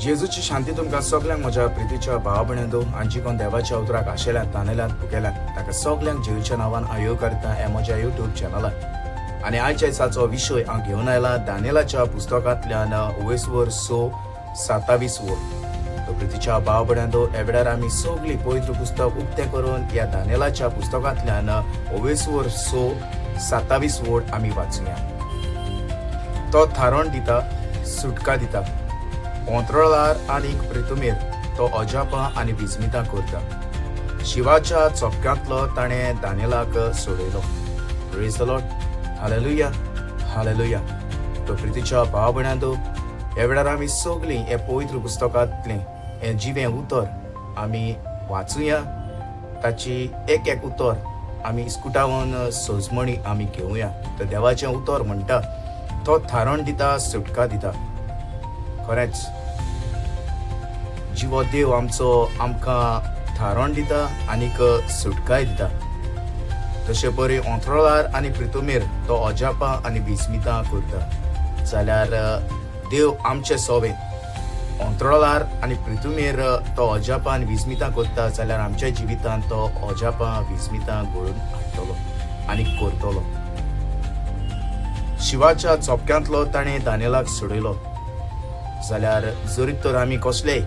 जेजूची शांती तुमकां सगल्यांक म्हज्या प्रितीच्या भाव भयणांनो आनी जी कोण देवाच्या उतराक आशेल्यात, तानेल्यात, भुकेल्यात, ताका सगल्यांक जेजूच्या नांवान हांव येवकार करता ह्या म्हज्या युट्यूब चॅनलार. आनी आयच्या दिसाचो विशय हांव घेवन आयला दानियलाच्या पुस्तकांतल्यान ओवेसवर 6:27 वर. तो प्रितीच्या भाव भयणांनो, ह्या वेळार आमी सगळीं पवित्र पुस्तक उक्तें करून ह्या दानियलाच्या पुस्तकांतल्यान ओवेसवर 6:27 वोड आमी वाचुया. तो थारण दिता, सुटका दिता. ओंत्रळार आनी प्रितुमेर तो अजापां आनी विस्मितां करता. शिवाच्या चोपक्यांतलो ताणें दानियलाक सोडयलो. Praise the Lord. Hallelujah, hallelujah. तो प्रितीच्या भाव भयणांनो, ह्या वेळार आमी सगळीं हें पवित्र पुस्तकांतलें हें जिवें उतर आमी वाचुया. ताची एक एक उतर आमी इस्कुटावन सजमणी आमी घेवया. तर देवाचें उतर म्हणटा, तो थारण दिता, सुटका दिता. खरेंच जिवो देव आमचो आमकां थारण दिता आनीक सुटकाय दिता. तशें परी ओंत्रळार आनी प्रितुमेर तो अजापां आनी विस्मितां करता, जाल्यार देव आमचे सोवे ओंत्रळार आनी प्रितुमेर तो अजापां आनी विस्मितां करता, जाल्यार आमच्या जिवितांत तो अजापां विस्मितां घडोवन हाडटलो आनी करतलो. शिवाच्या चोपक्यांतलो ताणें दानियलाक सोडयलो, जाल्यार जरी तर आमी कसलेय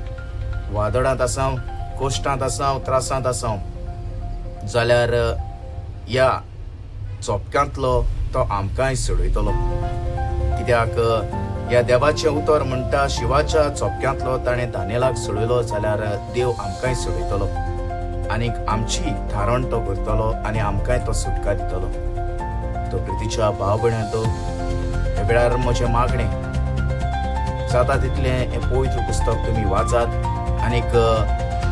वादळांत आसाव, कश्टांत आसाव, त्रासांत आसाव, जाल्यार ह्या चोपक्यांतलो तो आमकांय सोडयतलो. कित्याक ह्या देवाचें उतर म्हणटा, शिवाच्या चोपक्यांतलो ताणें दानियलाक सोडयलो, जाल्यार देव आमकांय सोडयतलो आनीक आमची थारण तो करतलो आनी आमकांय तो सुटका दितलो. तो प्रितीच्या भाव भयणांनो, ह्या वेळार म्हजें मागणें, जाता तितलें हें पवित्र पुस्तक तुमी वाचात आनीक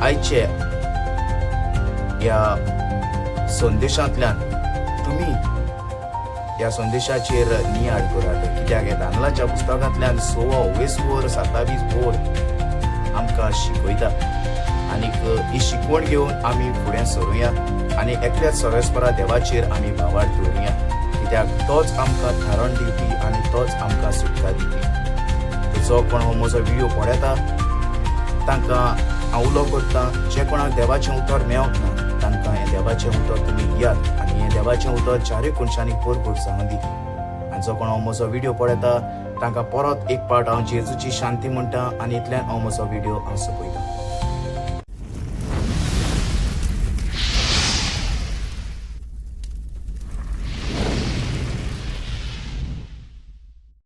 आयचे ह्या संदेशांतल्यान तुमी ह्या संदेशाचेर नियाळ करात. कित्याक ह्या दानियलाच्या पुस्तकांतल्यान 6 वर 27 बोर्ड आमकां शिकयता आनीक ही शिकवण घेवन आमी फुडें सरुया आनी एकल्याच सर्वेस्परा देवाचेर आमी भावार्थ दवरुया, कित्याक तोच आमकां थारण दिवपी आनी तोच आमकां सुटका दिवपी. जो कोण हो म्हजो व्हिडिओ पळयता, तांकां हांव उलो करता, जे कोणाक देवाचें उतर मेळोंक ना, तांकां हें देवाचें उतर तुमी दियात आनी हें देवाचें उतर चारूय कोनशांनी पोरपोर सांगूं दी. आनी जो कोण हो म्हजो व्हिडिओ पळयता, तांकां परत एक पावट हांव जेजूची शांती म्हणटा आनी इतल्यान हांव म्हजो व्हिडिओ हांव सोंपयता.